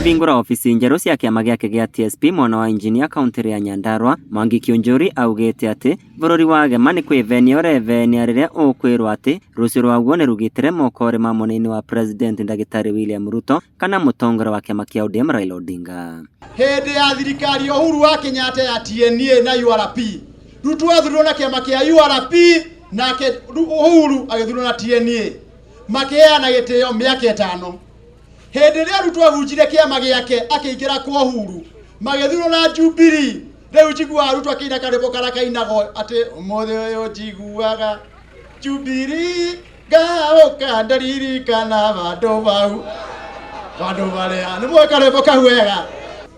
Akĩhingũra obici njerũ cia kĩama gĩake gĩa TSP mwena wa Injinia kaũntĩ ya Nyandarua, Mwangi Kiunjuri augĩte atĩ bũrũri wa Gema nĩ kwĩvenia ũrevenia rĩrĩa ũkwĩrwo atĩ rũciũ rwaguo nĩ rũgitĩre mokorĩ ma mũnini wa President ndagĩtarĩ William Ruto kana mũtongoria wa kĩama kĩa ODM Raila Odinga. Hĩndĩ ya thirikari ya Uhuru wa Kenyatta ya TNA na URP, Ruto athurirwo na kĩama kĩa URP nake Uhuru agĩthurwo na TNA, makĩheana gĩtĩo mĩaka ĩtano. Hĩndĩ ĩrĩa Ruto abunjire kĩama gĩake akĩingĩra kwa Uhuru, magĩthurwo na Jubilee. Rĩu njiguaga Ruto akĩina karwĩmbo karĩa kainagwo atĩ ũmũthĩ ũyũ njiguaga Jubilee ngaũka ndaririkana handũ hau handũ harĩa. Nĩ mũĩ karwĩmbo kau wega?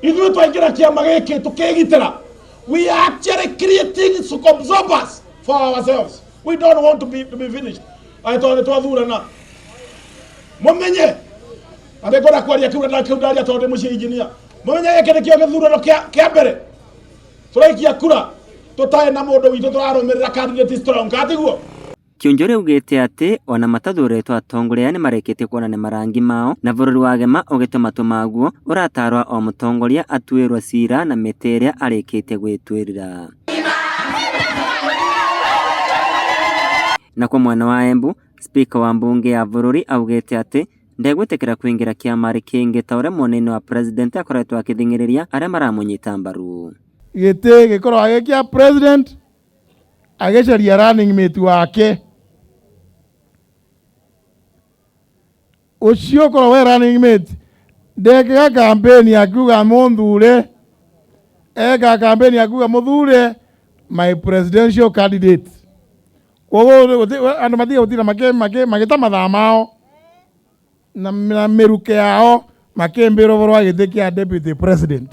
Ithuĩ twaingĩra kĩama gĩkĩ tũkĩgitĩra. We are actually creating shock absorbers for ourselves. We don't want to be finished. Aĩ tondũ nĩ twathurana. Mũmenye na nĩ ngwenda kwaria kĩu na kĩu ndaria tondũ ndĩ mũciĩ engineer. Mũmenye gĩkĩ nĩkĩo gĩthurano kĩa mbere tũraikia kura tũtarĩ na mũndũ witũ tũrarũmĩrĩra candidate strong katiguo. Kiunjuri augĩte atĩ ona matathurĩtwo atongoria aya nĩmarĩkĩtie kuonania marangi mao na bũrũri wa Gema ũgĩtua matua maguo ũratarwo o mũtongoria atuĩrwo cira na mĩtĩ ĩrĩa arĩkĩtie gwĩtuĩrĩra. Nakuo mwena wa Embu, Spika wa mbunge ya bũrũri augĩte atĩ ndegwĩtĩkĩra kũingĩra kĩama kĩngĩ ta ũrĩa mũnini wa president akoretwo akĩthing'ĩrĩria arĩa maramũnyita mbaru. Gĩtĩ gĩkoragwo gĩ kĩa president agĩcaria running mate wake ũcio ũkorwo we running mate ndekaga campaign akiuga mũthure, eka campaign akiuga mũthure my presidential candidate. Koguo andũ matige gũtinda magĩta mathaa mao na mĩruke yao makĩmbĩra ũhoro wa gĩtĩ kĩa deputy president.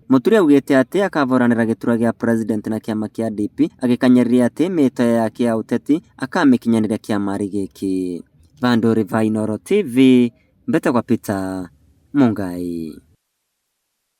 Muturi augĩte atĩ akavoranĩra gĩturwa gĩa president na kĩama kĩa DP agĩkanyĩrĩria atĩ mĩĩto yake ya ũteti akamĩkinyanĩria kĩama gĩkĩ. Vandũ va Inooro TV, Mbetagwa Peter Mungai.